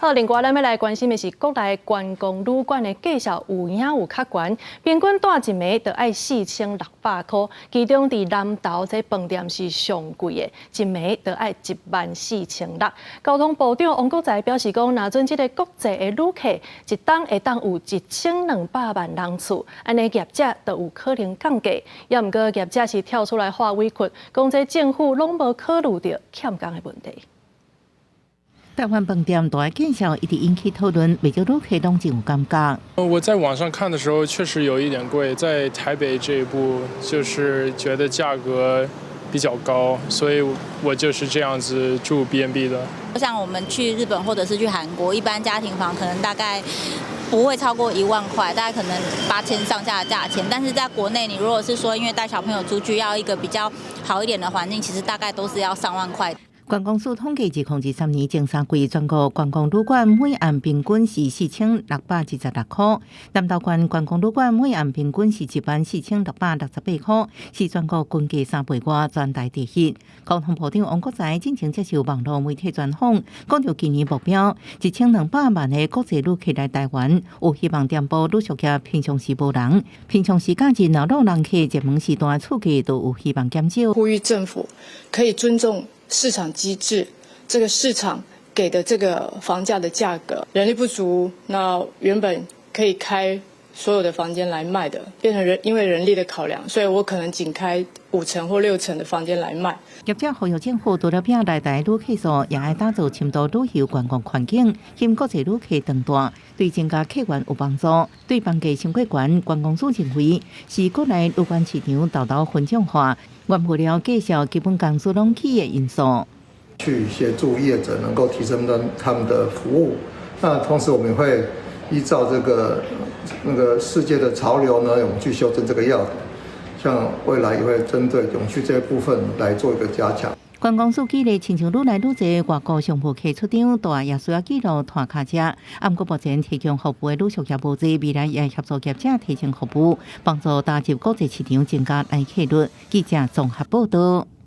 好，另外咱欲來關心的是國內觀光旅館的價數有影有較懸，平均蹛一暝就愛4600箍，其中佇南投這飯店是上貴的，一暝就愛14,600。交通部長王國材表示講，若準這个國際的旅客一冬會當有1200萬人次，按呢業者就有可能降價。也毋過業者是跳出來化委屈，講這政府攏無考慮著欠工的問題。台灣飯店蹛的價數一直引起討論，袂少旅客攏真有感覺。我在網上看的時候，確實有一點貴，在台北這一部，就是覺得價格比較高，所以我就是這樣子住 B&B 的。像我們去日本或者是去韓國，一般家庭房可能大概不會超過1萬塊，大概可能8000上下的價錢。但是在國內，你如果是說因為帶小朋友出去要一個比較好一點的環境，其實大概都是要上萬塊。觀光署統計，2023年前三季全國觀光旅館每暗平均是4626塊，南投縣觀光旅館每暗平均是14,668塊，是全國均價3倍外，全台第一。交通部長王國材進前接受網路媒體專訪，講著今年目標1200萬个國際旅客來台灣，有希望填補旅宿業平常時無人，平常時假日若攏人客熱門時段厝價都有希望減少。呼籲政府可以尊重市場機制，這個市場給的這個房價的價格，人力不足，那原本可以開所有的房間來賣的，變成人因為人力的考量，所以我可能僅開五成或六成的房間來賣。業者呼籲政府除了拼來台旅客數，也愛打造深度旅遊觀光環境，吸引國際旅客轉蹛，對增加客源有幫助。對房價傷過懸，觀光署認為是國內旅館市場沓沓分眾化，原物料價數基本工資攏起的因素。去協助業者能夠提升他們的服務，那同時我們會依照這個那個世界的潮流呢，我們去修正這個要點，像未來也會針對永續這一部分來做一個加強。觀光署舉例，親像愈來愈濟外國商務客出場，蹛也需要記錄踏跤車。啊，毋過目前提供服務的旅宿業無濟，未來也協助業者提升服務，幫助打入國際市場，增加來客率。記者綜合報道。